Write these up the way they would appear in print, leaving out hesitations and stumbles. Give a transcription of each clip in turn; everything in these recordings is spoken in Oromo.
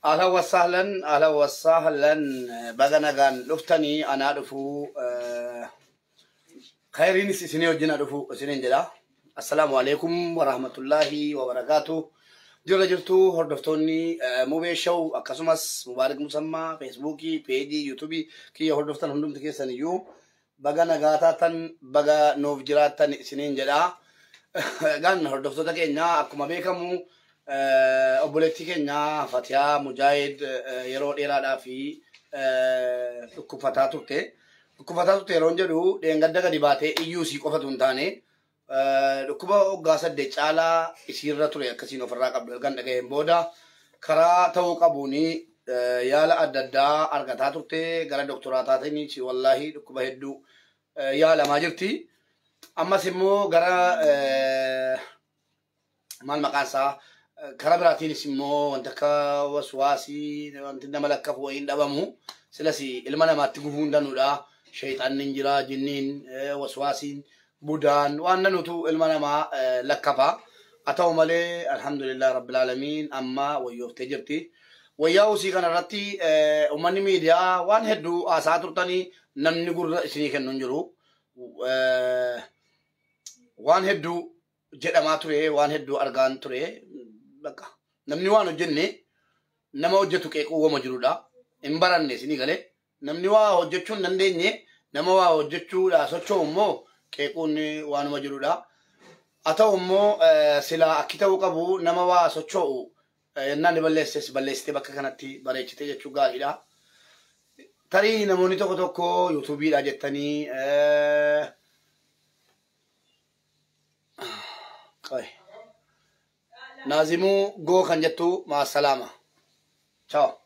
Ahlan wasahlan, ahlan wasahlan. Baga nagaan dhuftanii anaa dhufuu, khayriinis isinii wajjin haa dhufu isiniin jedha. Assalaamu alaikum warahmatullaahi wabarakaatu. Jirra jirtu hordoftoonni Mubee Show, akkasumas Mubaarik Musammaa, Feesbuukii, peejii, Yuutuubii kiyya hordoftan hundumti keessan iyyuu baga nagaa taatan, baga nuuf jiraattan isiniin jedha. Egaan hordoftoota keenya, akkuma beekamu obboleettii keenya Fatiyaa Mujaahid yeroo dheeraadhaa fi dhukkubfataa turte. Dhukkubfataa turte yeroo jedhu, dheengadda gadi baatee iyyuu isii qofatu hin taane, dhukkuba waggaa 8 caalaa isiirra ture akkasiin ofirraa qabdu ergan dhaga'een booda, karaa ta'uu qabuuni yaala adda addaa argataa turte. Gara doktoraataatiin wallaahi dhukkuba hedduu yaalamaa jirti. Ammas immoo gara maal maqaan isaa, karaa biraatiinis immoo wanta akka waswaasii, wanti nama lakkafu wayiin dhabamu, silas ilma namaatti gufuu hin danuudha. Sheexanni hin jira, jinniin, waswaasiin, budaan, waan danuutu ilma namaa lakkafa. Haa ta'u malee, alhamdulillah rabbil aalamiin, amma wayyooftee jirti. Wayyaa usii kanarratti uummanni miidiyaa waan hedduu haasaa turtanii, namni gurra isinii kennu hin jiru. Waan hedduu jedhamaa ture, waan hedduu argaan ture. Bakka namni waan hojjenne nama hojjetu qeequu wama jirudha. Hin baranne isinii galee, namni waa hojjechuu hin dandeenye nama waa hojjechuudha socho'u immoo qeequun waanuma jirudha. Haa ta'u immoo, silaa akki ta'uu qabu, nama waa socho'u yennaan ni balleesses, balleessitee bakka kanatti bareechite jechuu gaariidha. Tarii namoonni tokko tokko yuutuubiidha jettanii. Qoy. Naazimuu goo kan jettu, maasalaama. Ciao.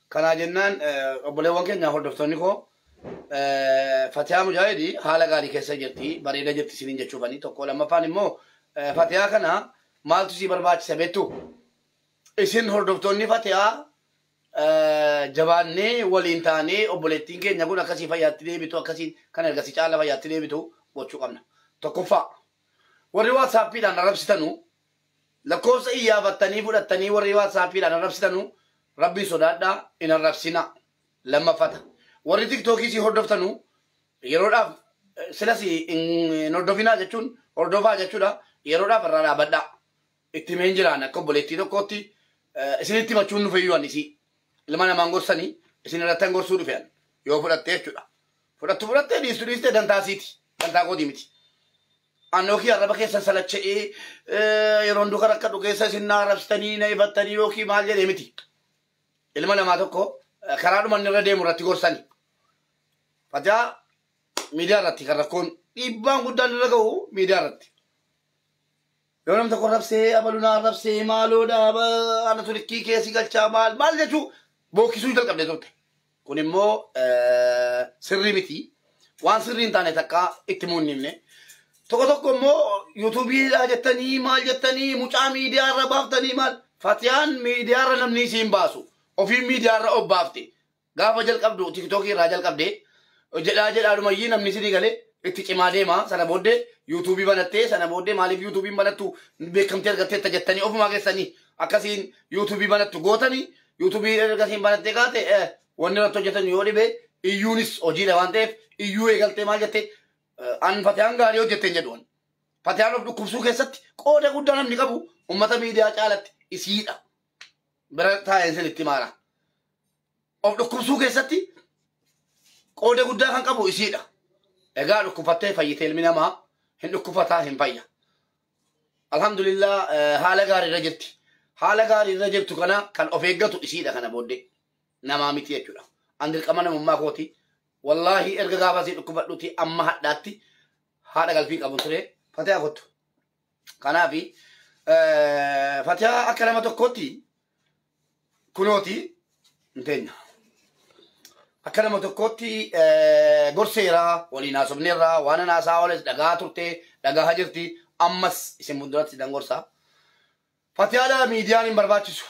Kanaa jennaan, obboleewwan keenya, hordoftoonni koo, Fatiyaa Mujaahidi haala gaarii keessa jirti, bareeda jirti isiniin jechuufani tokko. Lammaffaan immoo, Fatiyaa kana maaltu sii barbaachisa beektu? Isin hordoftoonni Fatiyaa jabaannee waliin taanee obboleettiin keenya kun akkasii fayyaatti deebitu, akkasiin kan ergasii caala fayyaatti deebitu gochuu qabna. Tokkoffaa, warri waatsaappiidhaan arrabsitanu, lakkoofsa iyyaafattanii fudhattanii warri waatsaappiidhaan arrabsitanu, rabbiin sodaadhaa, hin arrabsina. Lammaffata, warri tiktookii si hordoftanu yeroodhaaf, silas hin hordofinaa jechuun hordofaa jechuudha, yeroodhaaf irraa dhaabadhaa. Itti himeen jiraan, akka obboleettii tokkootti isinitti himachuun dhufeyyuu ani isii. Ilma namaan gorsanii isin irratti gorsuu dhufean yoo fudhatte jechuudha. Fudhattu fudhattee, dhiistu dhiistee, dantaa siiti. Dantaa kootii miti. Annoo kii arraba keessan salacha'ee yeroon duka rakkadhu keessa isin na arrabsitanii na ifattanii yookiin maal jedhee miti. Ilma namaa tokko karaa inni irra deemu irratti gorsani. Fatihaa miidiyaa irratti kan rakkoon dhiibbaan guddaan irra ga'u miidiyaa irratti. Yoo namni tokko arrabsee, abalu na arrabsee, maaloodha, ana tulikkii keessi galchaa, maal maal jechuu bookkisuu jalqabdee turte. Kun immoo sirrii miti. Waan sirrii hin taane takka itti himuu hin himne. Tokko tokko immoo yuutuubiidha jettanii, maal jettanii, mucaa miidiyaa irra baaftanii maal. Fatiyaan miidiyaa irra namni isiin baasu. Ofiin miidiyaa irra of baafte. Gaafa jalqabdu tiktookii irraa jalqabdee jedhaa jedhaa dhumayyii namni isinii galee itti cimaa deema. Sana booddee yuutuubii banattee, sana booddee maaliif yuutuubiin banattu, beekamtii argatteetta jettanii ofumaa keessanii akkasiin yuutuubii banattu gootanii, yuutuubii ergasiin banattee kaate wanni irratti hojjetan yoo dhibe, iyyuunis hojiidha waan ta'eef iyyuu eegaltee maal jettee. An Fatiyaan gaarii hojjetteen jedhu. Fatiyaan of dhukkubsuu keessatti qooda guddaa namni qabu ummata miidiyaa caalatti isiidha. Bira taa'een sin itti maara. Of dhukkubsuu keessatti qooda guddaa kan qabu isiidha. Egaa dhukkufattee fayyitee, ilmi namaa hin dhukkufataa, hin fayya. Alhamdulillah, haala gaarii irra jirti. Haala gaarii irra jirtu kana kan of eeggatu isiidha kana booddee. Namaa miti jechuudha. An dirqama namummaa kooti. Wallaahi, erga gaafa asii dhukkubadhuti amma hadhaatti haadha galfii qabu ture. Fatihaa kottu. Kanaafi Fatihaa akka nama tokkootti kunooti hin teenya. Akka nama tokkootti gorseera, waliin haasofneerra, waan ana haasaa ooles dhagaa turte, dhagaa jirti, ammas isin fuulduratti dan gorsa. Fatihaadha miidiyaan hin barbaachisu.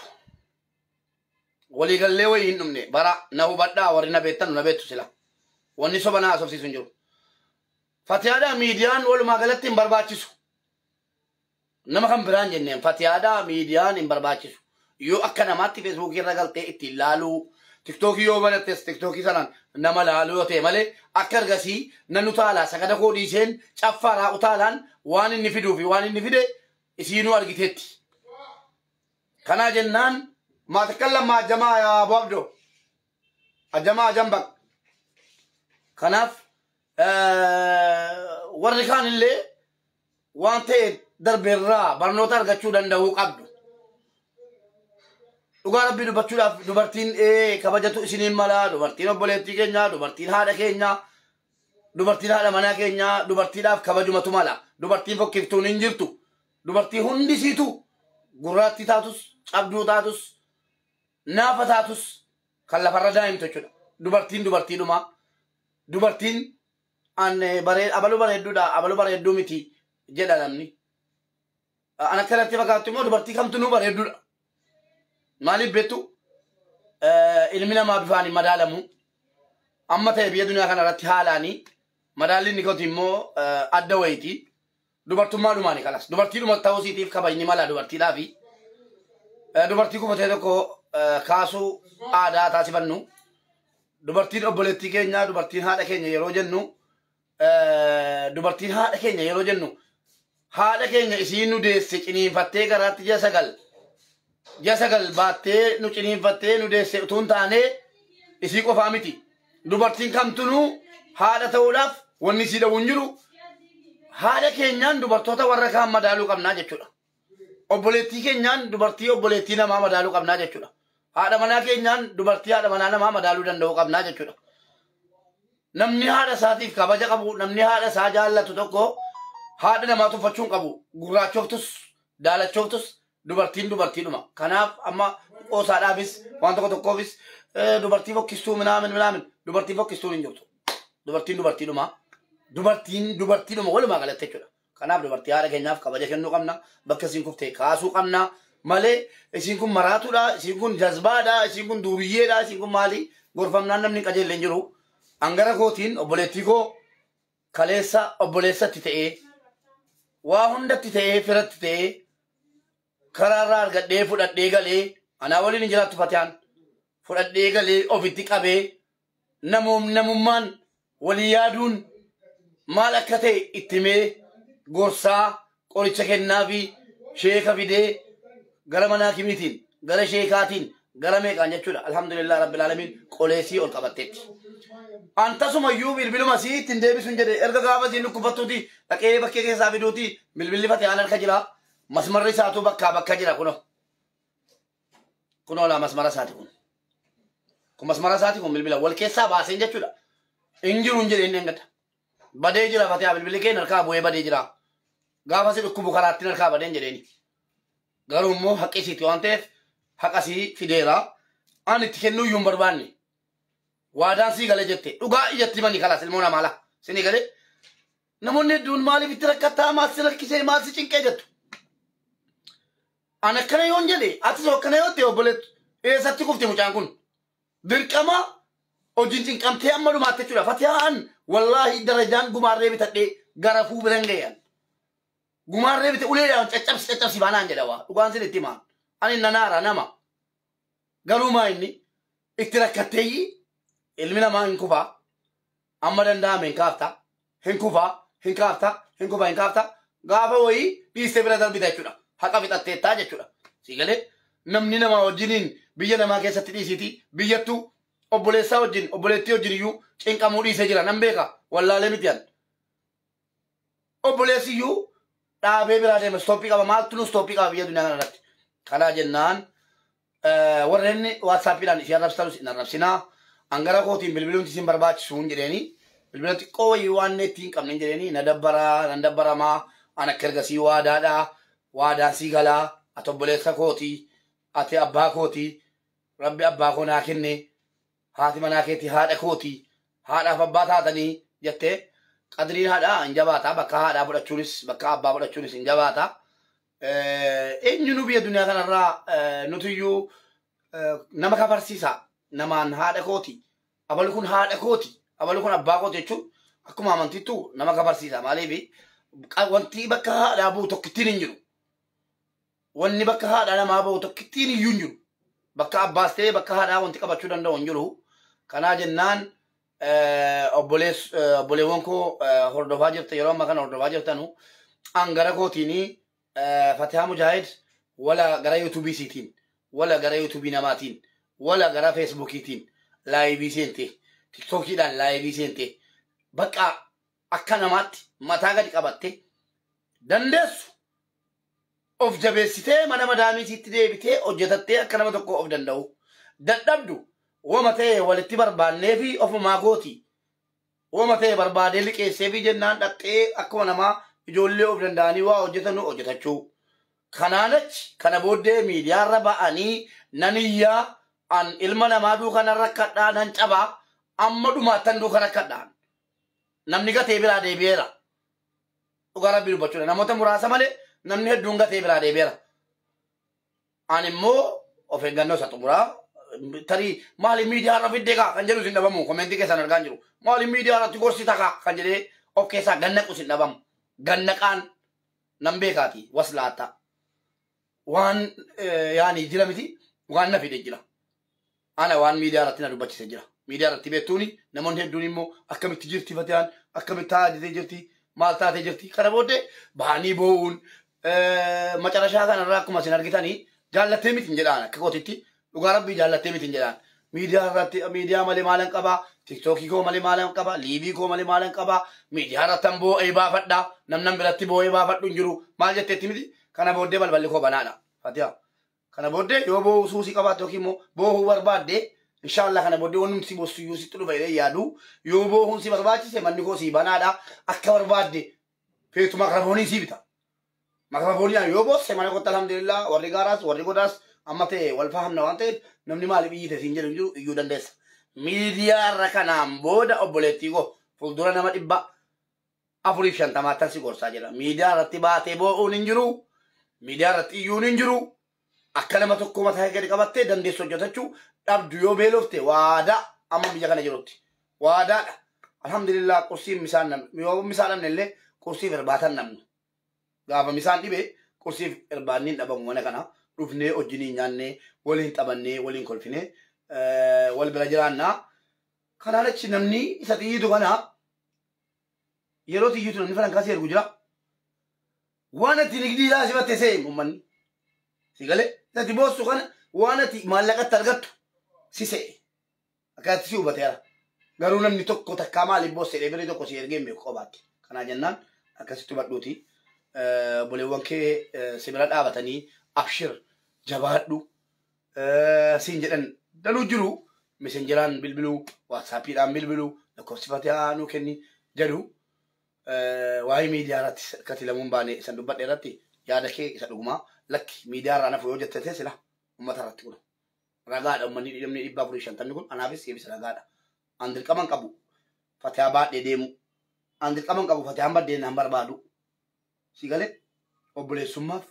Waliigallee wayii hin dhumne bara na hubadhaa, warri na beektan na beektu sila. Wanni soba na haasofsiisu hin jiru. Fatihaadha miidiyaan walumaa galatti hin barbaachisu. Nama kan biraan jenneen, Fatihaadha miidiyaan hin barbaachisu. Yoo akka namaatti Feesbuukii irra galtee ittiin laaluu, Tiktookii yoo banattes Tiktookii sanaan nama laaluu yoo ta'e malee akka ergasii nan utaalaa sagada koo dhiiseen caffaaraa utaalaan waan inni fiduu fi waan inni fide isiinuu argiteetti. Kanaa jennaan maatakkan ajamaa yaa Abu Abdoo. Ajamaa ajambaq. Kanaaf warri kaan illee waan ta'e darbeerraa barnoota argachuu danda'uu qabdu. Dhugaa Rabbii dubbachuudhaaf dubartiin kabajatu isiniin mala, dubartiin obboleettii keenyaa, dubartiin haadha keenyaa, dubartiin haadha manaa keenyaa, dubartiidhaaf kabajumatu mala. Dubartiin fokkiftuun hin jirtu. Dubartii hundisiitu gurraattii taatus, cabduu taatus, naafa taatus kan lafarra daa'imtu jechuudha. Dubartiin dubartiidhuma. Dubartiin abaluu bareedduudha, abaluu bareedduu miti jedha namni. An akkanatti fakkaattu immoo dubartii kamtu nuu bareedduudha. Maaliif beektu, ilmi namaa bifaan hin madaalamu. Amma ta'e biyya duniyaa kana irratti haalaanii madaalli inni kooti immoo adda wayiiti. Dubartummaa dhumaani kalas. Dubartiidhuma ta'uu isiitiif kabajni mala dubartiidhaafi. Dubartii kufatee tokko kaasuu aadaa taasifannu. Dubartiin obboleettii keenya, dubartiin haadha keenya yeroo jennu, dubartiin haadha keenya yeroo jennu, haadha keenya isiin nu deesse ciniinfattee garaatti ji'a 9 baattee nu ciniinfattee nu deesse utuu hin taane isii qofaa miti. Dubartiin kamtunuu haadha ta'uudhaaf wanni isii dhabu hin jiru. Haadha keenyaan dubartoota warra kaan madaaluu qabnaa jechuudha. Obboleettii keenyaan dubartii obboleettii namaa madaaluu qabnaa jechuudha. Haadha manaa keenyaan dubartii haadha manaa namaa madaaluu danda'uu qabnaa jechuudha. Namni haadha isaatiif kabaja qabu, namni haadha isaa jaallatu tokko haadha namaa tuffachuu hin qabu. Gurraachoftus, daalachooftus dubartiin dubartiidhuma. Kanaaf amma qoosaadhaafis waan tokko tokkoofis dubartii fokkistuu minaamin minaamin, dubartii fokkistuun hin jirtu. Dubartiin dubartiidhuma. Dubartiin dubartiidhuma walumaa galatti jechuudha. Kanaaf dubartii haadha keenyaaf kabaja kennuu qabna. Bakka isiin kuftee kaasuu qabna. Malee isiin kun maraatuudha, isiin kun jazbaadha, isiin kun duuriyyeedha, isiin kun maali? Gorfamnaan namni qajeelle hin jiru. Angara kootiin obboleettii koo kaleessa obboleessatti ta'ee, waa hundatti ta'ee, firatti ta'ee, karaarraa argadhee fudhadhee galee, anaa waliin hin jiraattu Fatiyaan, fudhadhee galee ofitti qabee, namummaan walii yaaduun maal akka ta'e itti himee, gorsaa, qoricha kennaa fi sheeka fidee, gara manaa kimiitiin, gara sheekaatiin, gara meeqaan jechuudha. Alhamdulillah rabbil alamin, qoleesii ol qabatteetti. An tasumayyuu bilbiluma sii ittiin deebisuun jedhe erga gaafa siin dhukkufattuuti dhaqee bakkee keessaa fiduuti bilbilli Fatiyaan harka jira. Masmarri isaatu bakkaa bakka jira kunoo. Kunoo laa, masmara isaati kun. Kun masmara isaati kun, bilbila wal keessaa baaseen jechuudha. Hin jiru hin jedhe inni engada. Badee jira Fatiyaa, bilbilli keen harkaa bu'ee badee jira. Gaafa si dhukkubu karaattiin harkaa badeen jedheeni. Garuu immoo haqqi isiiti waan ta'eef haqa sii fideera. An itti kennuu iyyuu hin barbaanne. Waadaan sii galee jette. Dhugaa ijatti mani kalaas ilmoo namaa laa. Sinii galee. Namoonni hedduun maaliif itti rakkattaa, maal si rakkisee, maal si cinqee jettu. An akkana yoon jedhe, atis akkana yoo ta'e, obboleettu eessatti kufte mucaan kun? Dirqama hojiin cinqamtee amma dhumaatti jechuudha. Fatiyaan wallaahi darajaan gumaarree bitadhee gara fuu biran gayan. Gumaarree bite uleedhaan caccabsi caccabsi baanaan jedha waa. Dhugaan sin itti himaa. Ani nanaara nama. Garuu maa inni itti rakkatteeyyi, ilmi namaa hin kufaa. Amma danda'ame hin kaafta. Hin kufaa, hin kaafta, hin kufaa, hin kaafta. Gaafa wayii dhiistee bira darbita jechuudha. Haqa fixatteettaa jechuudha. Si galee, namni namaa wajjiniin biyya namaa keessatti dhiisiiti biyyattuu obboleessaa wajjin, obboleettii wajjin iyyuu cinqamuu dhiisee jira, nan beeka, wallaalee miti an. Obboleessi iyyuu dhaabee biraa deema, stop qaba, maaltu nu stop qaba biyya duniyaa kana irratti. Kanaa jennaan warreen WhatsAppiidhaan ishee arrabsitanus hin arrabsinaa. Angara kootiin bilbiluun isin barbaachisu hin jedheeni. Bilbila xiqqoo wayii waan neetti hin qabne hin jedheeni, na dabbaraa nan dabbaramaa, an akka ergasii waadaadhaa, waadaan sii galaa, ati obboleessa kootii, ati abbaa kootii, Rabbi abbaa koo naa kenne, haati manaa keetii haadha kootii, haadhaaf abbaa taatanii jettee, qadriin haadhaa hin jabaata, bakka haadhaa fudhachuunis bakka abbaa fudhachuunis hin jabaata. Eenyu biyya duniyaa kanarraa nutiyyuu nama kafarsiisa namaan haadha kooti, abalu kun haadha kooti, abalu kun abbaa kooti jechuun akkuma amantiittu nama kafarsiisa. Maaliif, wanti bakka haadhaa bu'u tokkittiin hin jiru. Wanni bakka haadha namaa bahu tokkittiin iyyuu hin jiru. Bakka abbaas ta'ee bakka haadhaa wanti qabachuu danda'u hin jiru. Kanaa jennaan obboleewwan koo hordofaa jirta yeroo ammaa kana hordofaa jirtanu an gara kootiinii Fatihaa Mujaahid wala gara yuutuubii siitiin wala gara yuutuubii namaatiin wala gara feesbuukiitiin laayivii seente tiktookiidhaan laayivii seente bakka akka namaatti mataa gadi qabatte dandeessu of jabeessitee mana madaamii siitti deebitee hojjetattee akka nama tokko of danda'u dadhabdu wama ta'e walitti barbaannee fi ofumaa gooti wama ta'e barbaadee liqeessee fi jennaan dhaqxee akkuma namaa ijoollee of danda'anii waa hojjetanu hojjetachuu. Kanaan achi kana booddee miidiyaarra ba'anii nan iyyaa an ilma namaa duukaa rakkadhaa nan cabaa amma dhumaattan duukaa rakkadhaan. Namni gatee biraa deebi'eera. Dhugaa rabbii dubbachuudha. Namoota muraasa malee namni hedduun gatee biraa deebi'eera. Ani immoo of eeggannoo isa xumuraa tarii maali miidiyaarra fiddee kaa kan jedhu sin dhabamu komentii keessan argaa hin jiru. Maali miidiyaarratti gorsita kaa kan jedhee of keessaa gannaqu sin dhabamu. Gannaqaan nan beekaati waslaata. Waan yaani jira miti waan na fide jira. Ana waan miidiyaa irratti na dubbachise jira. Miidiyaa irratti beektuuni namoonni hedduun immoo akkamitti jirti Fatiyaan akkamitti taatee jirti maal taatee jirti kana booddee bahanii boo'uun macarashaa kanarraa akkuma isin argitanii jaallattee miti hin jedhaan akka kootitti dhugaa rabbii jaallattee miti hin jedhaan. Miidiyaa irratti miidiyaa malee maalan qabaa tiktookii koo malee maalan qabaa liivii koo malee maalan qabaa miidiyaa irratti an boo'ee baafadhaa namnan biratti boo'ee baafadhu hin jiru maal jetteetti miti kana booddee balballi koo banaadha. Fatiyaa kana booddee yoo boo'uu suusii qabaatte yookiin immoo boo'uu barbaadde inshaallah kana booddee wanni si boossu iyyuu sitti dhufa jedhee yaadu yoo boo'uun si barbaachise manni koo si banaadha akka barbaadde feetu makrafoonii si bita. Makrafoonii yoo boosse mana kootti alhamdulillah warri gaaraas warri godaas amma ta'e wal fahamna waan ta'eef namni maaliif iyyite siin jedhu hin jiru iyyuu dandeessa. Miidiyaarra kanaan booda obboleettii koo fuuldura nama 450 si gorsaa jira. Miidiyaa irratti baatee boo'uun hin jiru. Miidiyaa irratti iyyuun hin jiru. Akka nama tokko mataa gadi qabattee dandeessu hojjetachuu dhabdu yoo beelofte waadaa amma biyya kana jirutti. Waadaadha. Alhamdulillah qursiin misaan namni yoo misaan dhabne illee qursiif irbaatan namni. Gaafa misaan dhibee qursiif irbaanni hin dhabamu mana kana dhufnee wajjiniin nyaannee waliin taphannee waliin kolfinee wal bira jiraannaa. Kanaan achi namni isa xiyyiitu kana yeroo xiyyiitu namni farankaasii ergu jira. Waan ati nigdii isaa sifatte se'e uummanni. Si galee ati boossu kana waan ati maallaqatti argattu si se'e. Akkasitti si hubateera. Garuu namni tokko takkaa maaliif boosse jedhee birrii tokko si ergee hin beeku qobaatti. Kanaa jennaan akkasitti hubadhuuti. Obboleewwan kee si bira dhaabatanii abshir jabaadhu siin jedhan danuu jiru. Mesenjeraan bilbiluu, waatsaappiidhaan bilbiluu, lakkoofsi Fatihaa nuu kenni jedhu. Waa'ee miidiyaa irratti akkati lamuun baane isan dubbadhe irratti yaada kee isa dhugumaa lakki miidiyaa irraa nafu yoo jette ta'e sila uummata irratti kun ragaadha uummanni namni 450 kun anaafis siifis ragaadha. An dirqama hin qabu Fatihaa baadhee deemu. An dirqama hin qabu Fatihaan baddee naan barbaadu. Si galee obboleessummaaf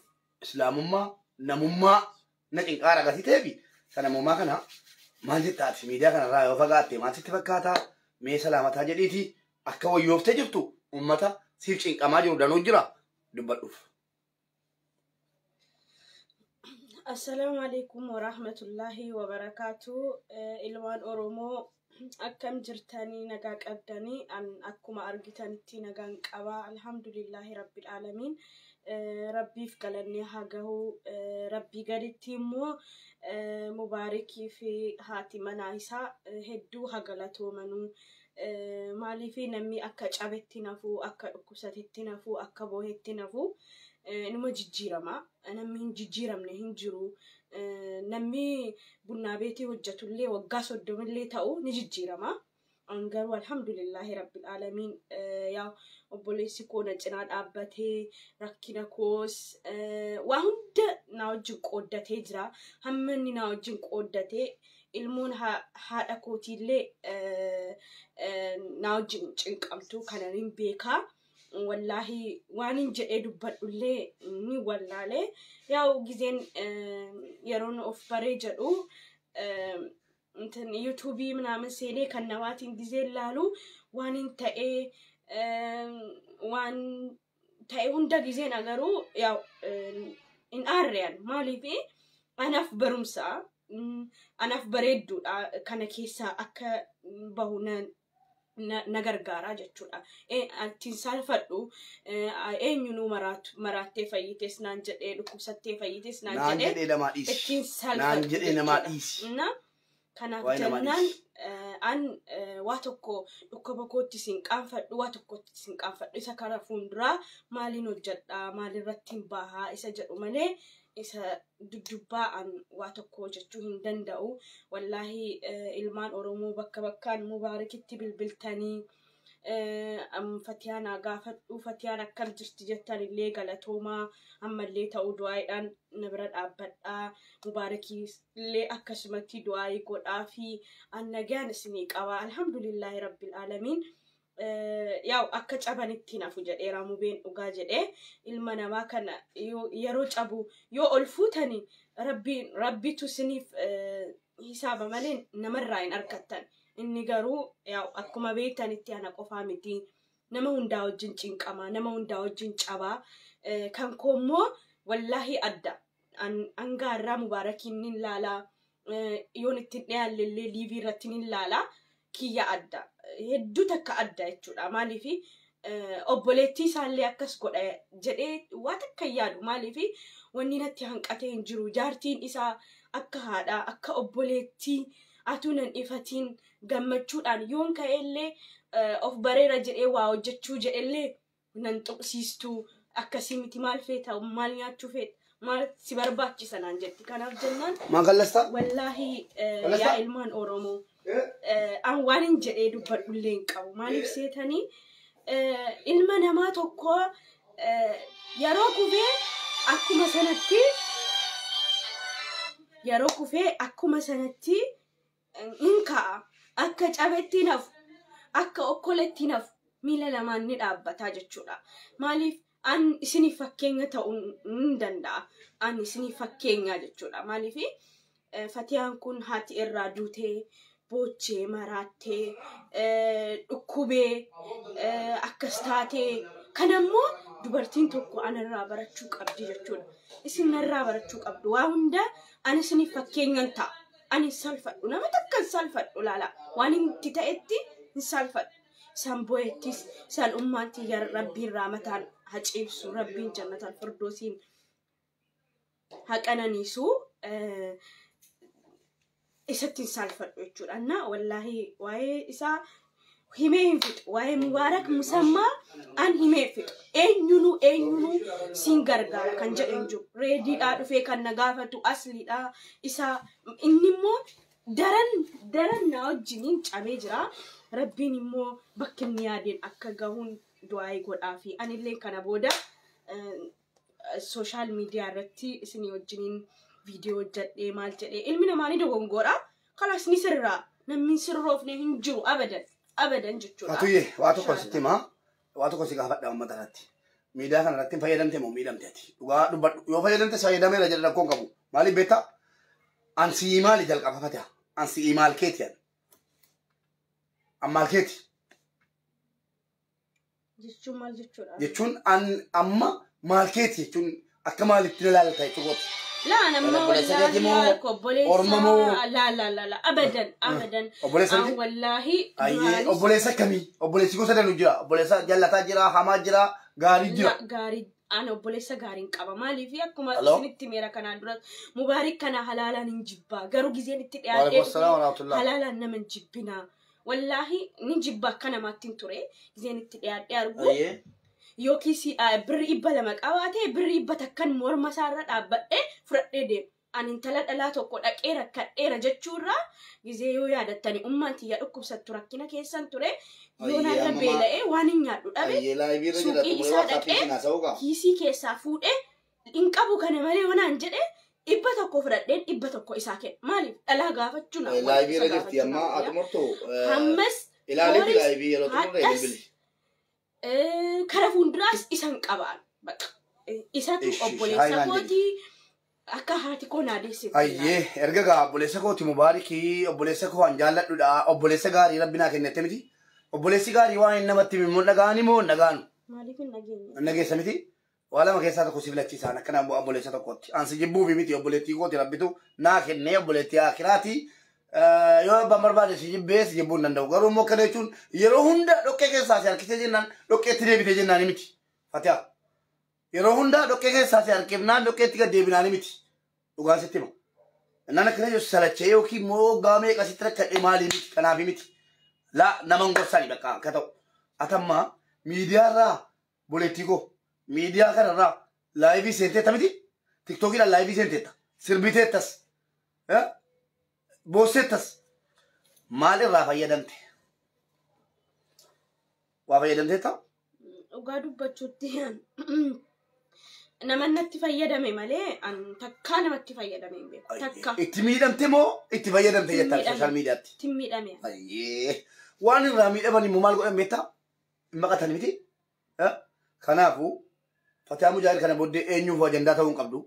islaamummaa namummaa na cinqaa ragatii ta'eefi sanamummaa kana maal jetta ati miidiyaa kanarraa yoo fagaatte maal sitti fakkaata mee salaamataa jedhiiti akka wayyooftee jirtu uummata siif cinqamaa jiru danuu jira dubbadhuuf. Assalaamu alaikum warahmatullahi wabarakaatu. Ilmaan Oromoo akkam jirtanii nagaa qabdanii an akkuma argitanitti nagaan qabaa alhamdulillahi rabbil aalamiin. Rabbiif galannee haa gahu. Rabbii gaditti immoo Mubaarikii fi haati manaa isaa hedduu haa galatoomanuu. Maaliif namni akka cabetti nafuu, akka dhukkubsatetti nafuu, akka boohetti nafuu numa jijjiirama. Namni hin jijjiiramne hin jiru. Namni bunnaa beetii hojjetullee waggaa 30 ta'u ni jijjiirama. An garuu alhamdulillahi rabbil aalamiin yaa obboleessi koo na cinaa dhaabbatee rakkina koos waa hunda na wajjin qooddatee jira. Hamma inni na wajjin qooddatee ilmoon haadha kootiillee na wajjin cinqamtu kanan hin beekaa. Wallaahi waan hin jedhee dubbadhullee ni wallaalee. Yaa gizeen yeroon of baree jedhu yuutuubii minaamin seenee kan namaatiin gizeen laalu waan hin ta'ee waan ta'e hunda gizeen agaruu yaa Hin aarrean maaliif anaaf barumsa anaaf bareedduudha kana keessaa akka bahu na gargaara jechuudha. Ittiin saalfadhu eenyunuu maraattee fayyites naan jedhee dhukkubsattee fayyites naan Naan jedhee jedhee namaa dhiisi. ittiin Naan saalfadhu jedhee namaa jechuudha. dhiisi. Na kanaaf Waa'ee namaa jennaan dhiisi. An waa tokko dhukkuba kootti sin qaanfadhu waa tokkotti sin qaanfadhu isa kara fuulduraa maaliin hojjedhaa maalirratti hin bahaa isa jedhu malee isa duddubbaa an waa tokko hojjechuu hin danda'u. Wallaahi ilmaan Oromoo bakka bakkaan Mubaarakitti bilbiltanii Fatiyaan haa gaafadhu Fatiyaan akkam jirti jettan illee galatoomaa ammallee ta'uu du'aayiidhaan na bira dhaabbadhaa Mubaarakii illee akkasumatti du'aayii godhaa fi an nagaan isinii qaba alhamdulillaahi rabbil aalamiin. Yaa'u akka cabanitti nafu jedheera mubeen dhugaa jedhee ilma namaa kana yeroo cabu yoo ol fuutani rabbiin rabbitu isiniif hisaaba malee namarraa hin argattan. Inni garuu yaa'u akkuma beektanitti ana qofaa miti nama hundaa wajjin cinqama nama hundaa wajjin cabaa kan koo immoo wallaahi adda hanga irraa Mubaarakiin nin laalaa yoon ittiin dhiyaalle illee liivii irratti nin laalaa kiyya adda hedduu takka adda jechuudha maaliif obboleettii isaallee akkas godha jedhee waa takka hin yaadu maaliif wanni natti hanqatee hin jiru jaartiin isaa akka haadhaa akka obboleettii atuu nan ifatiin gammachuudhaan yoon ka'ellee of bareera jedhee waa hojjechuu jedhellee nan tuqsiistuu akkasii miti maal feeta maal nyaachuu feeta maal si barbaachisa naan jetti kanaaf jennaan Maan kallastaa? wallaahi Kallastaa? yaa ilmaan Oromoo an waan hin jedhee dubbadhullee hin qabu maaliif seetanii ilma namaa tokko yeroo kufee akkuma sanatti yeroo kufee akkuma sanatti hin ka'a akka cabetti nafu akka okkoletti nafu miila lamaan ni dhaabbataa jechuudha maaliif an isiniif fakkeenya ta'uu hin danda'a an isiniif fakkeenya jechuudha maaliif Fatiyaan kun haati irraa duutee boochee maraattee dhukkubee akkas taatee kanammoo dubartiin tokko anarraa barachuu qabdi jechuudha. Isin narraa barachuu qabdu waa hunda ani isiniif fakkeenyan ta'a. Ani hin salfadhu nama takka hin salfadhu laala waan itti ta'etti hin salfadhu. Isaan bo'eettis isaan ummaatti rabbiin raamataan haciibsu rabbiin jannatal firdoosiin haqananiisu isatti hin salfadhu jechuudha. Na wallaahi waa'ee isaa himee hin fixu. Waa'ee Mubaarak Musammaa an himee hin fixu. Eenyunuu eenyunuu siin gargaara kan jedhe hin jiru. Reediidhaa dhufee kan na gaafatu asliidhaa isaa inni immoo daran daran na wajjiniin cabee jira. Rabbiin immoo bakki inni yaadeen akka gahuun du'aayii godhaa fi anillee kana booda sooshaal miidiyaa irratti isinii wajjiniin viidiyoo hojjedhee maal jedhee ilmi namaa ni dogongora. Kalaas ni sirraa namni sirroofne hin jiru abadan abadan jechuudha. Fatuyyee waa tokko sitti himaa waa tokko si gaafadha uummata irratti. Miidiyaa kana irratti fayyadamte moo miidhamte ati? Dhugaa dubbadhu yoo fayyadamte fayyadameera jedhe rakkoon qabu. Maaliif beektaa? An si'ii maali jalqaba Fatiha? An si'ii maal keeti an? An maal keeti? Jechuun maal jechuudha? Jechuun an amma maal keeti jechuun akka maalitti ilaalta jechuudha. Laa nama Obboleessa keeti moo wallaahi orma moo? Obboleessa laa laa laa laa abadan abadan. Obboleessa An miti? wallaahi Ayyee duraanis obboleessa akkamii? Obboleessi gosa danuu jira. Obboleessa jallataa jira, hamaa jira, gaarii jira. Gaarii an obboleessa gaariin qaba maaliif akkuma Hello? isinitti meera kanaan dura Mubaarik kana halaalaan hin jibbaa garuu gizeen itti dhiyaatee Waalaikum salaam warahmatullah. halaalaan nama hin jibbinaa wallaahi ni jibba akka namaatti hin ture gizeen itti dhiyaadhee argu Ayyee. yookiis birri 200 qabaatee birri 100 morma isaarra dhaabbadhee fudhadhee deema. Ani intala dhalaa tokko dhaqee rakkadheera jechuurraa gizee yoo yaadattani ummaan tiyya dhukkubsattu rakkina keessan ture yoo Ayyee, narra amma beela'ee waan hin nyaadhu dhabe Ayyee laayibii irra jira. suuqii Xumuree isaa WhatsAppii dhaqee siin haasa'uu qaba. kiisii keessaa fuudhee hin qabu kana malee yoo naan jedhe 100 fudhadheen 100 isaa kenna. Maaliif dhalaa gaafachuu na Laayibii isa irra jirti gaafachuu amma na wayya. ati mortu. Hammas Ilaaliif hooris laayibii yeroo xumurre hadhas bilbili. kara fuulduraas isan qabaan. Baqa. Isatu Ishi, ishi, obboleessa haayinaan jedhi. kootii akka haati koo naa deessetti. Ayyee erga gaa obboleessa kooti Mubaarikii obboleessa koo an jaalladhudha obboleessa gaarii rabbi naa kennette miti. Obboleessi gaarii waan inni namatti himu dhagaani moo hin dhagaanu? Maaliif hin dhageenye? Hin dhageessa miti. Waa lama keessaa tokko si filachiisaan akkana obboleessa tokkotti. Ansi jibbuu fi miti obboleettii kooti rabbitu naa kennee obboleettii akiraati. Yoo abbaan barbaade si jibbee si jibbuu hin danda'u. Garuu immoo akkana jechuun yeroo hunda dhoqqee keessaa si harkisee jennaan dhoqqeetti deebitee jennaan miti. Fatiha. Yeroo hunda dhoqqee keessaa si harkifnaan dhoqqeetti gad deebinaan miti. Dhugaan sitti hima. Innaan akkana jechuun salachee yookiin immoo gaamee qasitti rakkadhee maalii miti kanaaf miti. Laa nama hin gorsani bakka akka ta'u. Atammaa miidiyaarraa boleettii koo miidiyaa kanarraa laayivii seenteetta miti. Tiktookiidhaan laayivii seenteetta. Sirbiteettas. Boosseettas. Maal irraa fayyadamte? Waa fayyadamteetta? Dhugaa dubbachuutti nama natti fayyadame malee an takkaa namatti fayyadame hin beeku. Takka. Itti miidhamte moo itti fayyadamte jettaa sooshaal miidiyaatti? Itti miidhame. Ayyee. Waan irraa miidhaman immoo maal godhan beektaa? Hin baqatan miti. Kanaafuu Fatihaa Mujaahid kana booddee eenyuuf ajandaa ta'uu hin qabdu.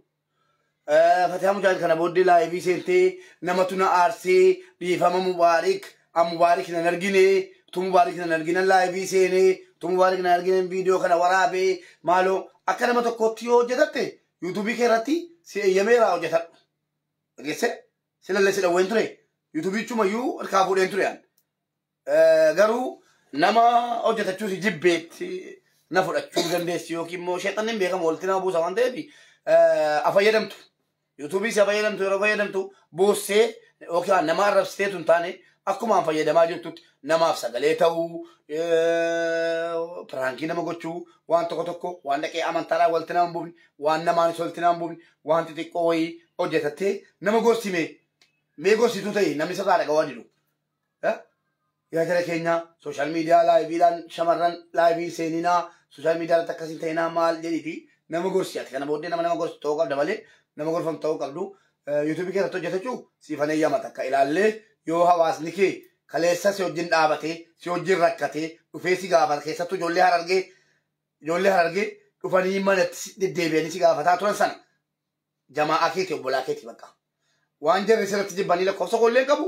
Fatihaa Mujaahid kana booddee laayivii seentee namatu na aarsee dhiifama Mubaarik an Mubaarik nan argine tu Mubaarik nan argine laayivii seenee tu Mubaarik nan argine viidiyoo kana waraabee maaloo akka nama tokkotti yoo hojjetatte yuutuubii kee irratti si eeyyameeraa hojjetadhu. Dhageesse silallee si dhawween ture yuutuubichumayyuu harkaa fuudheen ture an. Garuu nama hojjetachuu si jibbeetti na fudhachuu dandeessi yookiin immoo sheexanni hin beekamu walitti nama buusa waan ta'eef afayyadamtu. Yuutuubii si fayyadamtu yeroo fayyadamtu boossee yookaan nama arrabsiteetu hin taane akkuma an fayyadamaa jirtutti namaaf sagalee ta'uu piraankii nama gochuu waan tokko tokko waan dhaqee amantaadhaan walitti nama hin buufne waan namaanis walitti nama hin buufne waan xixiqqoo wayii hojjetattee nama gorsime mee gorsituu ta'e namni sirraa dhaga'uu didu. Yaa jara keenya sooshaal miidiyaa laayiviidhaan shamarran laayivii seeninaa sooshaal miidiyaa irratti akkasiin ta'inaa maal jedhiiti nama gorsi ati kana booddee nama nama gorsi ta'uu qabda malee nama gorfamu ta'uu qabdu yuutuubii keessatti hojjetachuu siifan eeyyama takka ilaallee yoo hawaasni kee kaleessa si wajjin dhaabatee si wajjin rakkatee dhufee si gaafata keessattuu ijoollee harargee dhufanii manatti deddeebi'anii si gaafataa turan sana jamaa'aa keeti obbolaa keeti bakka waan jarri sirratti jibbanii lakkoofsa kollee qabu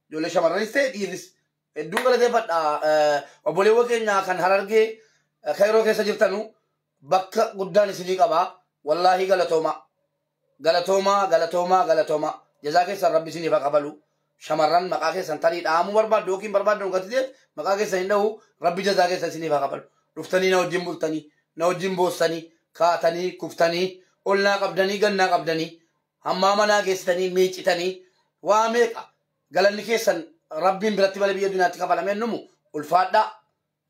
ijoollee shamarranis ta'e dhiirris hedduu galateeffadha obboleewwan keenya kan harargee kairoo keessa jirtanu bakka guddaan isinii qaba wallaahi galatooma galatooma galatooma galatooma jazaa keessan rabbi isiniif haa kafalu shamarran maqaa keessan tarii dhahamuu barbaaddu yookiin barbaaddu gati ta'eef maqaa keessan hin dhahu rabbi jazaa keessan isiniif haa kafalu dhuftanii na wajjin bultanii na wajjin boossanii kaatanii kuftanii olnaa qabdanii gannaa qabdanii hammaa manaa geessitanii miicitanii waa meeqa galanni keessan rabbiin biratti malee biyya duniyaatti kafalamee numu ulfaadhaa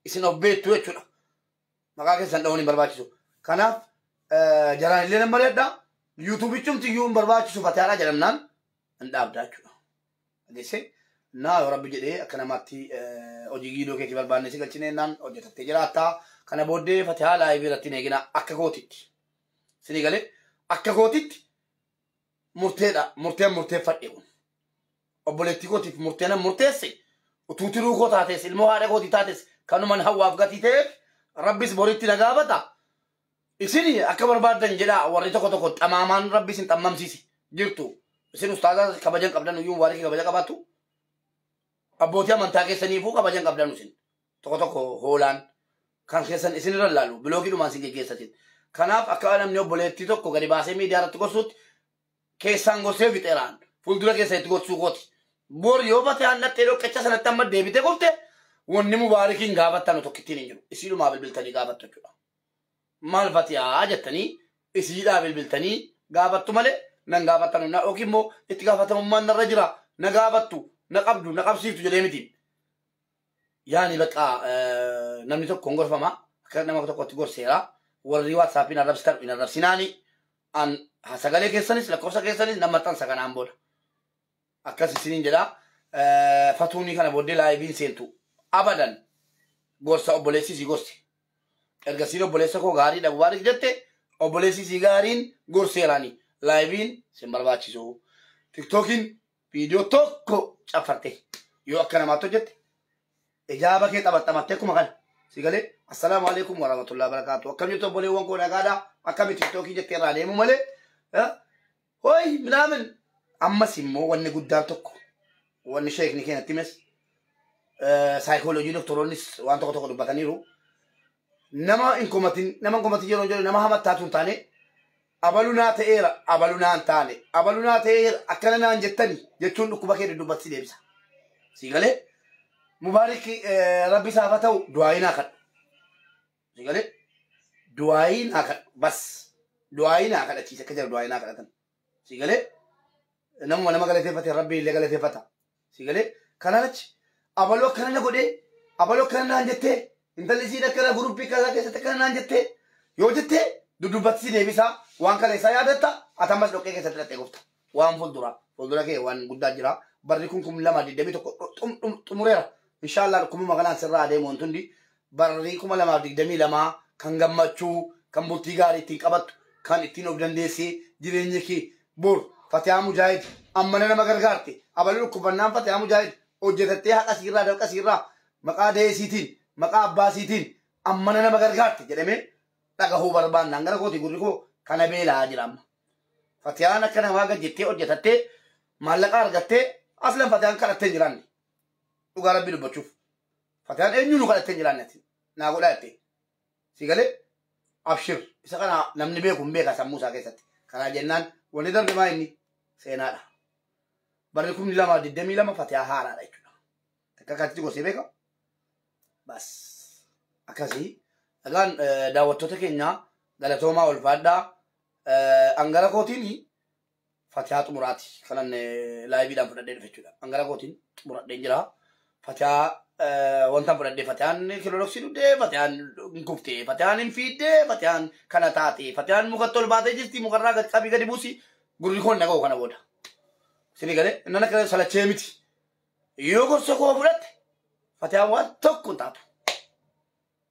isin of beektu jechuudha. Maqaa keessan dha'uun hin barbaachisu. Kanaaf jaraan illee nan mari'adha. Yuutuubichumti iyyuu hin barbaachisu fatihaadhaa jedhamnaan hin dhaabdaa jechuudha. Dhageesse naa yoo rabbi jedhee akka namaatti hojii giidoo keetii barbaanne si galchine naan hojjetattee jiraattaa. Kana booddee fatihaa laayivii irratti hin eegina akka kootitti. Sinii galee akka kootitti murteedha. Murteen murteeffadhe kun. Obboleettii kootiif murtee nan murteesse utuu tiruu koo taates ilmoo haadha kootii taates kanuman hawwaaf gatii ta'eef rabbis boritti na gaafata. Isin akka barbaaddan jedhaa warri tokko tokko xamaamaan rabbi isin xammamsiise jirtu. Isin ustaaza kabajan qabdan iyyuu waarri kabaja qabaattu. Abbootii amantaa keessaniifuu kabajan qabdan isin. Tokko tokko hoolaan kan keessan isin irra laalu biloogiidhumaan isin geggeessatin. Kanaaf akka namni obboleettii tokko gadi baasee miidiyaa irratti gorsuutti keessaan gorsee fixeeraan fuuldura keessa itti gorsuu kooti. Bor yoo bate aannattee dhoqqecha sanatti amma deebitee kufte wanni mubaarikiin gaafattanu tokkittiin hin jiru. Isiidhumaa bilbiltanii gaafattu jechuudha. Maal fatihaa jettanii isiidhaa bilbiltanii gaafattu malee nan gaafattanu na yookiin immoo itti gaafatamummaan narra jira na gaafattu na qabdu na qabsiiftu jedhee miti. Yaani bakka namni tokko hin gorfama akka nama tokkotti gorseera warri waatsaappiin arrabsitan hin arrabsinaani an sagalee keessanis lakkoofsa keessanis nama maxxansa kanaan booda. Akkas isiniin jedha fatuunii kana booddee laayiviin seentu abadan gorsa obboleessi si gorse. Ergasiin obboleessa koo gaariidha mubaarik jette obboleessi si gaariin gorseeraani laayiviin sin barbaachisu. Tiktookiin viidiyoo tokko caffarte yoo akka namaatti hojjette ijaaba kee taphattamattee akkuma kana si galee assalaamu alaikum warahmatullahi wabarakatuh akkam jirtu obboleewwan koo nagaadha akkami tiktookii jettee irraa deemu malee hoy minaamin ammas immoo wanni guddaan tokko wanni sheekni keenyatti himes saayikooloojii doktoroonnis waan tokko tokko dubbataniiru. Nama hin komatin, nama hin komatin yeroo jedhu nama hamattaatu hin taane, abaluu naa ta'eera, abaluu naa hin taane, abaluu naa ta'eera, akkana naan jettani jechuun dhukkuba kee duddubbatti si deebisa. Si galee? Mubaarik rabbi isaaf haa ta'u du'aayii naa kadhu. Si galee? Du'aayii naa kadhu bas. Du'aayii naa kadhachiise akka jira du'aayii naa kadhatan. Si galee? Namuma nama galateeffate rabbi illee galateeffata. Si galee? Kanaan achi abaluu akkana na godhee, abaluu akkana naan jettee, intalli isiin akkana guruppii kana keessatti akkana naan jettee yoo jettee duddubbatti si deebisaa waan kana isaa yaadatta ati ammas dhoqqee keessatti dhattee gofta. Waan fuuldura fuuldura kee waan guddaa jira. Barri kun 2021 xumureera. Inshaallah dhukkubuma kanaan sirraa adeemu wanti hundi barri 2022 kan gammachuu kan bultii gaarii ittiin qabattu kan ittiin of dandeessee jireenya kee bor Fatihaa Mujaahid ammana nama gargaarte abaluu dhukkubannaan Fatihaa Mujaahid hojjetattee haqa siirraa dafqa siirraa maqaa deesiitiin maqaa abbaa siitiin ammana nama gargaarte jedhamee dhagahuu barbaannaan gara kooti gurri koo kana beelaa jira amma. Fatiyaan akka namaa gad jettee hojjetattee maallaqa argattee aslan Fatiyaan kadhattee hin jiraanne. Dhugaa rabbii dubbachuuf. Fatiyaan eenyuun nu kadhattee hin jiraanne ati. Naa godhaa jettee. Si galee abshir isa kana namni beeku hin beeka sammuu isaa keessatti. Kanaa jennaan wanni darbe maa inni seenaadha. Barri 2022 Fatiyaa haaraadha jechuudha. Akka akkatti gorsee beeka. Bas akkasii. Egaan daawwattoota keenya galatoomaa ulfaadhaa. Angara kootiin Fatiyaa xumuraati. Kanan laayiviidhaan fudhadhee dhufe jechuudha. Angara kootiin xumuradhee jira. Fatiyaa wanta fudhadhee Fatiyaan kiloroksii dhugdee, Fatiyaan hin kuftee, Fatiyaan hin fiiddee, Fatiyaan kana taate, Fatiyaan mukatti ol baatee jirti, mukarraa gad qabii gadi buusi. Gurri koon dhaga'u kana booda. Isinii galee inni akka salachee miti. Yoo gorsa koo fudhatte Fatiyaan waan tokko hin taatu.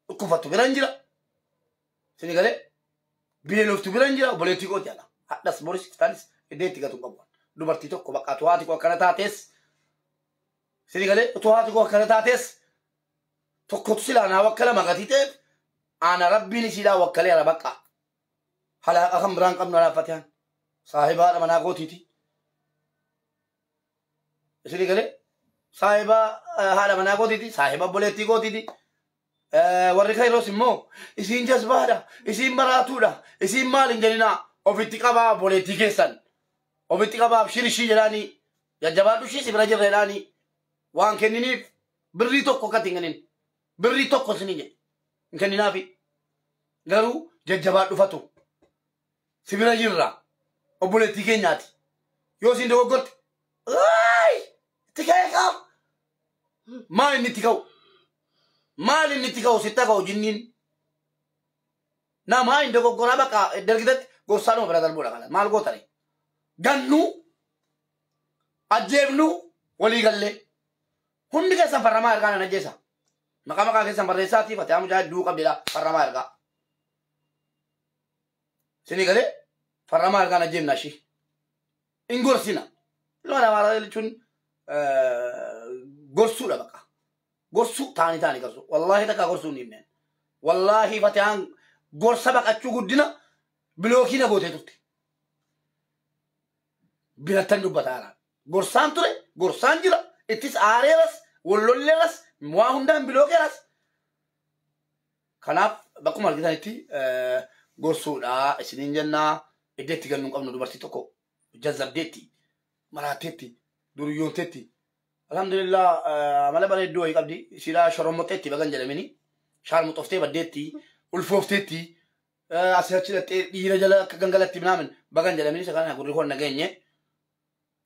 Dhukkufattu bira hin jira. Isinii galee beeloftu bira hin jira obboleettii kooti ala. Hadhas boris ifaanis iddoo itti gatu hin qabu. Dubartii tokko bakka utuu haati koo akkana taates isinii galee utuu haati koo akkana taates tokkotu silaa naa wakkala maqatii ta'eef ana rabbiin isiidhaa wakkaleera bakka. Halaaqa kan biraan qabnu anaaf Fatiyaan. Saahiba haadha manaa kootiiti. Isinii galee saahiba haadha manaa kootiiti, saahiba obboleettii kootiiti. Warri Kairos immoo isiin jazbaadha, isiin maraatuudha, isiin maal hin jedhinaa ofitti qabaa obboleettii keessan. Ofitti qabaa abshir ishii jedhaanii jajjabaadhu ishii si bira jirra jedhaanii waan kenniniif birrii tokko akkatti hin kennin. Birrii tokko isinii jedhe hin kenninaafi. Garuu jajjabaadhu fatu. Si bira jirra obboleettii keenyaati. Yoo isiin dogoggorte Ayi! Itti ka'ee kaaf! Maal inni itti ka'u? Maal inni itti ka'u sitti ka'u jinniin? Namaa hin dogoggoraa bakka dargitatti gorsaadhuma bira darbuudha kana. Maal gootare? Gannuu ajjeefnuu walii gallee. Hundi keessan farramaa ergaa nan ajjeesa. Maqaa maqaa keessan barreessaatii Fatihaa Mucaa du'uu qabdidha farramaa ergaa. Isinii galee farramaa ergaa nan ajjeefna ishii. Hin gorsina. Ilma namaa jechuun gorsuudha bakka. Gorsuu taanii taanii gorsuu. Wallaahi takkaa gorsuu hin dhiifneen. Wallaahi Fatiyaan gorsa baqachuu guddina bilookii na gootee turte. Birattan dubbataa jira. Gorsaan ture, gorsaan jira, ittis aareeras, wallolleeras, waa hundaan bilookeeras. Kanaaf bakkuma argitanitti gorsuudha isiniin jennaa iddoo itti galnu hin qabnu dubartii tokko jazzabdeetti, maraatteetti, duriyyoonteetti. Alhamdulillah amala bareedduu wayii qabdi. Isiidhaa shorommoxxeetti bagan jedhamini. Shaarmuxoftee baddeetti, ulfoofteetti, asii achi dhattee dhiira jala akka gangalatti minaamin bagan jedhamini isa kana gurri koon nageenye.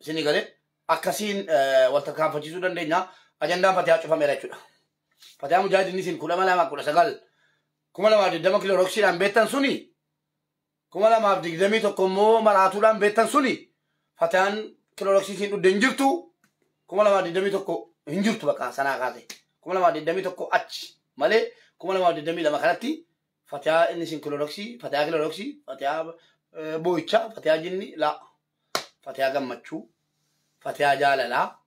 Isinii galee akkasiin wal tarkaanfachiisuu dandeenya. Ajandaan Fatihaa cufameera jechuudha. Fatihaa Mujaahid inni isin 2019 2020 kilooroksiidhaan beektan suni 2021 immoo maraatuudhaan beektan suni Fatiyaan kilooroksii isiin dhugde hin jirtu 2021 hin jirtu bakka sanaa kaase 2021 achi malee 2022 kanatti Fatiyaa inni isin kilooroksii Fatiyaa kilooroksii Fatiyaa boo'ichaa Fatiyaa jinni laa Fatiyaa gammachuu Fatiyaa jaalalaa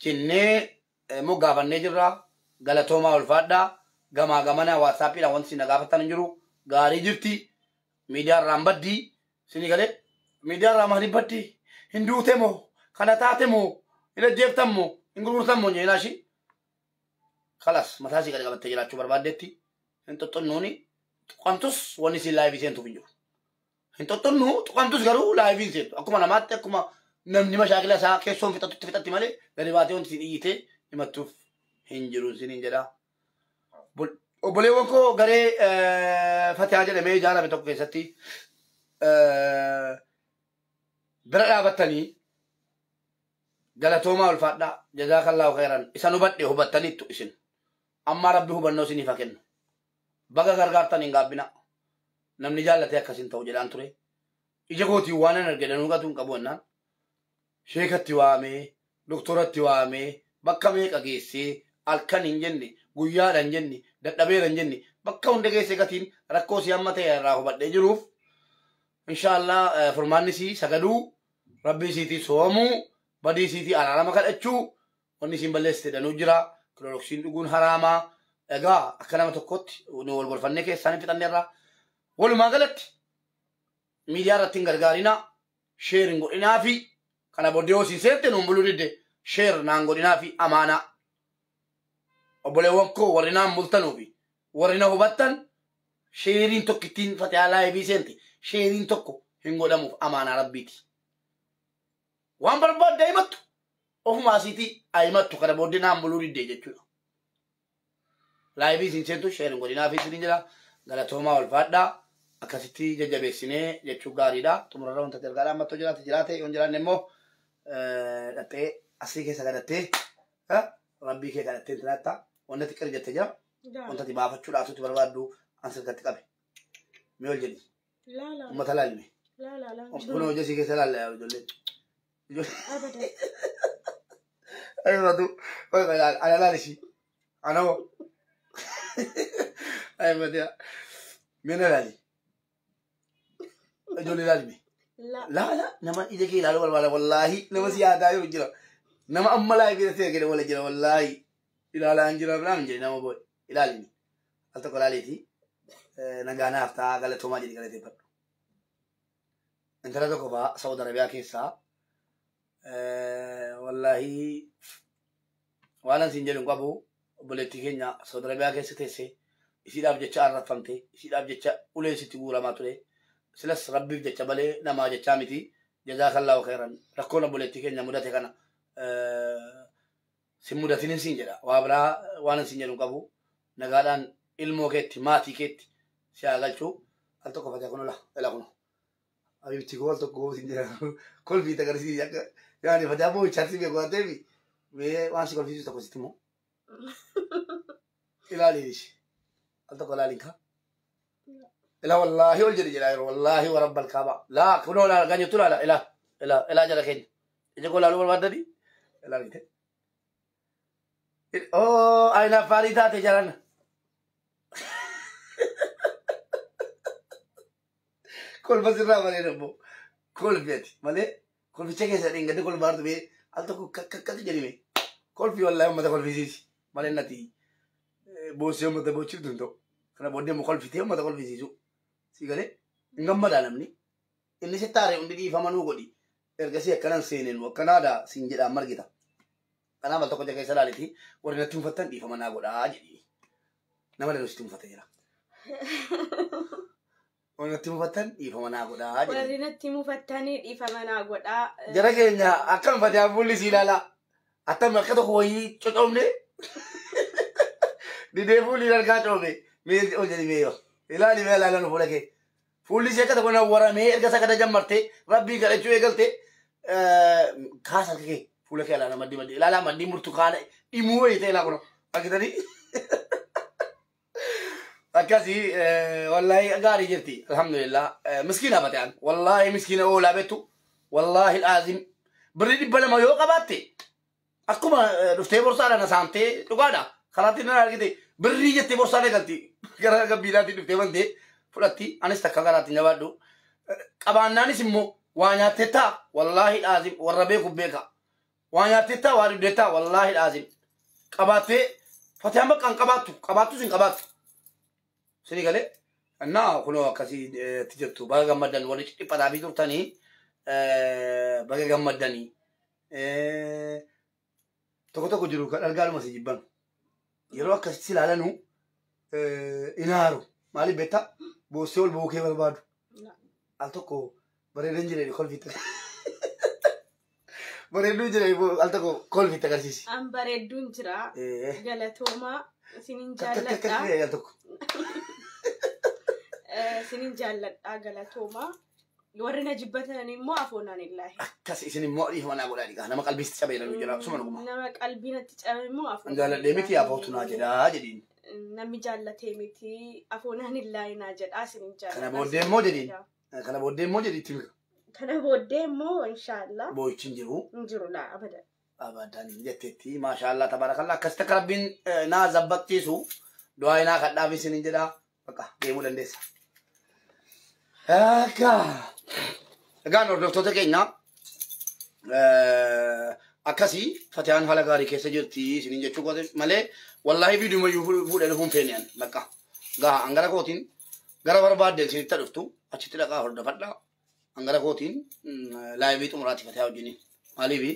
jennee moggaafannee jirra. Galatoomaa ulfaadhaa. Gamaa gamanaa waatsaappiidhaan wanti isin na gaafattan hin jiru. Gaarii jirti. Miidiyaa irraan baddii. Isinii galee miidiyaa irraa maaliif baddii? Hin duute moo? Kana taate moo? Hin ajjeeftan moo? Hin gurgurtan moo? Jedhinaa ishii. Kalas mataa isii gadi qabattee jiraachuu barbaaddeetti. Hin xoxxonnuuni tuqamtus wanni isin laayivii seentuuf hin jiru. Hin xoxxonnu tuqamtus garuu laayivii hin seentu. Akkuma namaatti akkuma namni mashaakila isaa keessoon fixatutti fixatti malee gadi baatee wanti isin iyyitee himattuuf hin jiru isiniin jedha. Obboleewwan koo garee Fatihaa jedhamee ijaarame tokko keessatti bira dhaabattanii galatoomaa ulfaadhaa jazaakallaahu khairan isan hubadhe hubattaniittu isin amma rabbi hubannoo isiniif haa kennu. Baga gargaartan hin gaabbina. Namni jaallatee akkasin ta'u jedhaan ture. Ija kootiin waan an arge danuu gatuu hin qabu jennaan. Sheekatti waamee, doktoratti waamee, bakka meeqa geessee, halkan hin jenne, guyyaadha hin jenne, dadhabeera hin jenne, bakka hunda geessee gatiin rakkoo si amma ta'e irraa hubadhee jiruuf inshaallah furmaanni sii sagaduu, rabbii siitii soomuu, badii siitii araarama kadhachuu, wanni isiin balleessite danuu jira, kiloroksiin dhuguun haraamaa. Egaa akka nama tokkotti nu wal gorfannee keessaan hin fixanneerra. Walumaa galatti miidiyaa irratti hin gargaarinaa, sheer hin godhinaa fi kana booddee yoo isin seente nuun buluu didde sheer naan godhinaa fi amaanaa. Obboleewwan koo warri naan bultanuu fi warri na hubattan sheeriin tokkittiin Fatihaa laayivii seente sheeriin tokko hin godhamuuf amaanaa rabbiiti. Waan barbaadde himattu ofumaa asiitii himattu kana booddee naan buluu didde jechuudha. Laayivii isin seentu sheer hin godhinaa fi isin jira galatoomaa ulfaadhaa akkasitti jajjabeessinee jechuun gaariidha. Xumurarra wanta ergaadhaa ammattoo jiraate jiraate yoo hin jiraanne immoo dhattee asii keessa kadhattee rabbii kee kadhattee jiraatta wanta xiqqaa jettee jira wanta ati baafachuudhaaf tutti barbaaddu an sirkatti qabe. Mee ol jedhi uummata laalme. Kun hojii asii keessa laalla ijoolleen. Ayyuutu ana laalisi ana hoo. Ay Fatiha. Mee na laali. Ijoollee laalime. Laala nama ija kee ilaaluu barbaada wallaahi nama si yaadaa jiru jira. Nama amma laayivii irratti argine wala jira wallaahi. Ilaalaa hin jira biraan hin jedhe nama boo'e. Ilaalini. Al tokko laaliiti. Nagaa naaf ta'a galatoomaa jedhi galateeffadhu. Intala tokko fa'aa Saudi Arabiyaa keessaa wallaahi waan an siin jedhu hin qabu obboleettii keenya Saudi Arabiyaa keessa teessee isiidhaaf jecha arrafamte isiidhaaf jecha uleen sitti guuramaa ture silas rabbiif jecha malee namaa jechaa miti jazaakallaahu khairan rakkoon obboleettii keenya mudate kana sin mudatinin siin jedha waa biraa waan an siin jedhu hin qabu nagaadhaan ilmoo keetti maatii keetti si haa galchuu al tokko fatee kunula ila kunu habibti koo al tokko siin jedha kolfii tagarsiisi akka yaani fataa boo'ichaatti beeku waan ta'eef mee waan si kolfisiisu tokko sitti immoo ilaali ishee al tokko ilaali ka ila wallaahi ol jedhi jedha yeroo wallaahi wa rabbal kaaba laa kunoo laala ganyattu laala ila ila ila jala keenya ija koo laaluu barbaaddani ilaali gite oo ayina affaarii taate jalan kolfa sirraa malee dabbo kolfi ati malee kolficha keessa dhingadde kolfaartu mee al tokko kakkatti jedhime kolfi wallaahi uummata kolfisiisi malee nati boossee uummata boochiftu hin ta'u kana booddee immoo kolfitee uummata kolfisiisu si galee hin gammadaa namni inni si taare hundi dhiifama nuu godhi ergasii akkanan seenenu akkanaadha siin jedhaan margita kanaaf al tokko ija keessa ilaaliti warri natti mufattan dhiifama naa godhaa jedhi nama danuu sitti mufate jira warri natti mufattan dhiifama naa godhaa jedhi Warri natti mufattanii dhiifama naa godhaa. Jara keenya akkam Fatihaan fuulli si ilaalaa. Attam akka tokko wayii cocoomne. Didee fuulli harkaa coome. Mee ol jedhi mee yoo. Ilaali mee ilaalan fuula kee. Fuulli ishee akka tokko nawwaramee erga sagada jammartee rabbii kadhachuu eegalte kaasa harka kee fuula kee ilaala maddii maddii. Ilaalaa maddii burtukaana dhimuu wayii ta'e ilaa kunoo. Argitanii? Akkasii wallaahi gaarii jirti alhamdulillah miskiina Fatiyaan wallaahi miskiina oolaa beektu wallaahi laazim birrii 200 yoo qabaatte akkuma dhuftee borsaadhaan saamtee dhugaadha karaatti nan argite birrii jettee borsaan eegalti gara gabbiidhaatti dhuftee bantee fudhatti anis takka karaatti nyabaadhu qabaannaanis immoo waa nyaattee taa wallaahi laazim warra beeku beeka waa nyaattee taa waa dhugdee taa wallaahi laazim qabaattee Fatiyaan bakka hin qabaattu qabaattus hin qabaattu. Sini galee innaa kunoo akkasii itti jirtu baga gammaddan warri dhiphataa fi turtanii baga gammaddanii tokko tokko jiru kan argaanuma si jibban yeroo akkasitti ilaalanu Inaaru maaliif beektaa boossee ol ba'uu kee barbaadu. Al tokko bareedan jedhee kolfitti. Bareedduu jedhee al tokko kolfitti agarsiisi. An bareedduun jira. Galatoomaa isinin jaalladha. Al tokko. Isinin jaalladha galatoomaa. Warri na jibbatan immoo afoonaan illaahi. Akkas isin immoo dhiifama naa godhaa dhigaa nama qalbiitti cabee jedhu jira suma dhuguma. Nama qalbii natti cabe immoo afoonaan. Jaalladhee miti afootu naa jedhaa jedhiin. Namni jaallatee miti afoonaan illaahi naa jedhaa isinin jaalladha. Kana booddee immoo jedhiin. Kana booddee immoo jedhiitti mika. Kana booddee immoo inshaallah. Boo'ichi hin jiru. Hin jiru laa abadan. Abadan jetteetti maashaallah tabaarakallaa akkasitti akka rabbiin naa zabbachiisu du'aa naa kadhaaf isinin jedhaa bakka deemuu dandeessa. Akka egaan hordoftoota keenya akkasii Fatiyaan haala gaarii keessa jirti isinin jechuu qote malee wallaahi viidiyoo fuudhee dhufuun feeneen bakka gaha angara kootiin gara barbaadde isinitti dhuftu achitti dhaqaa hordofadhaa angara kootiin laayivii xumuraati Fatiyaa wajjiniin maaliifi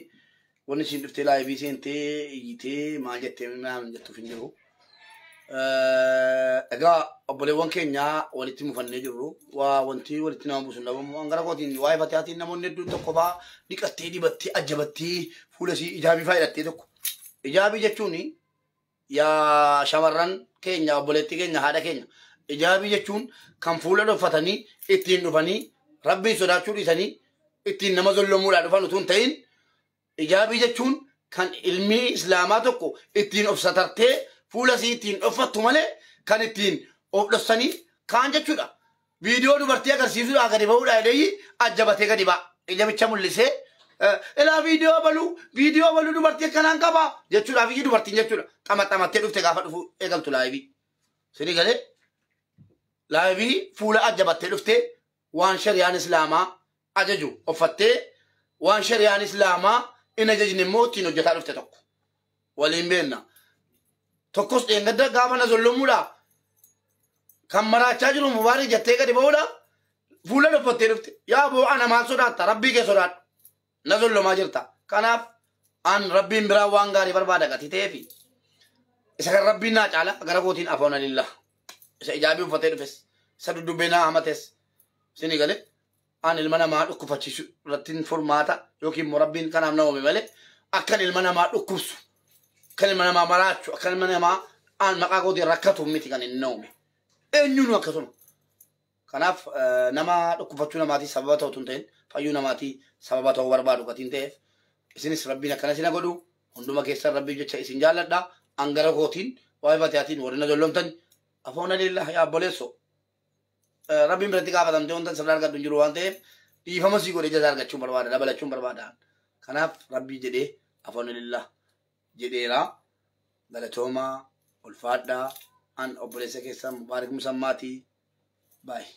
wanni isin dhuftee laayivii seentee iyyitee maal jettee maal jettuuf hin jiru. Egaa obboleewwan keenya walitti mufannee jirru waa wanti walitti nama buusu hin dhabamu. Angara kootiin waa'ee Fatiyaatiin namoonni hedduun tokko fa'aa dhiqattee dibattee ajjabattee fuula isii ijaabii fa'aa hidhattee tokko. Ijaabii jechuun yaa shamarran keenya obboleettii keenya haadha keenya ijaabii jechuun kan fuula dhoffatanii ittiin dhufanii rabbiin sodaachuu dhiisanii ittiin nama zollomuudhaan dhufan utuu hin ta'in ijaabii jechuun kan ilmi islaamaa tokko ittiin of satartee fuula isii ittiin dhoffattu malee kan ittiin of dhossanii kaan jechuudha. Viidiyoo dubartii agarsiisuudhaan gadi ba'uudhaan jedhee ajjabatee gadi ba'a. Ijabicha mul'isee ilaa viidiyoo baluu dubartii akkanaan qaba jechuudhaaf iyyuu dubartiin jechuudha. Xamaxamattee dhufte gaafa dhufu eegaltu laayivii. Sini galee laayivii fuula ajjabattee dhuftee waan shari'aan islaamaa ajaju uffattee waan shari'aan islaamaa in ajajne immoo ittiin hojjetaa dhufte tokko. Waliin beenna. Tokkos dheengadda gaafa na zollomuudha. Kan maraachaa jiru mubaarik jettee gadi ba'uudha. Fuula dhoffattee dhufte. Yaa boo ana maal sodaatta? Rabbii kee sodaadhu. Na zollomaa jirta. Kanaaf an rabbiin biraa waan gaarii barbaada gatii ta'eefi. Isa kan rabbiin naa caala gara kootiin afoona lillah. Isa ijaabii uffatee dhufes. Isa duddubbee naa hamates. Sini galee an ilma namaa dhukkufachiisu irratti furmaata yookiin immoo rabbiin kanaaf na uume malee akkan ilma namaa dhukkubsu. Kan ilma namaa maraachu akka ilma namaa an maqaa kootiin rakkatu miti kan inni uume. Eenyuun akkasuma. Kanaaf nama dhukkubfachuu namaatii sababa ta'utu hin ta'in fayyuu namaatii sababa ta'uu barbaadu gatiin ta'eef isinis rabbiin akkana isin godhu hunduma keessan rabbiif jecha isin jaalladha. Angara kootiin waa'ee Fatiyaatiin warri na dollomtan afoona lillah yaa obboleesso. Rabbiin biratti gaafatamtee wanta sirraa argadhu hin jiru waan ta'eef dhiifama sii godhee jaza argachuun barbaada dabalachuun barbaada. Kanaaf rabbii jedhee afoona lillah jedheera. Galatoomaa ulfaadhaa an obboleessa keessan Mubaarik Musammaatii. Baay'ee.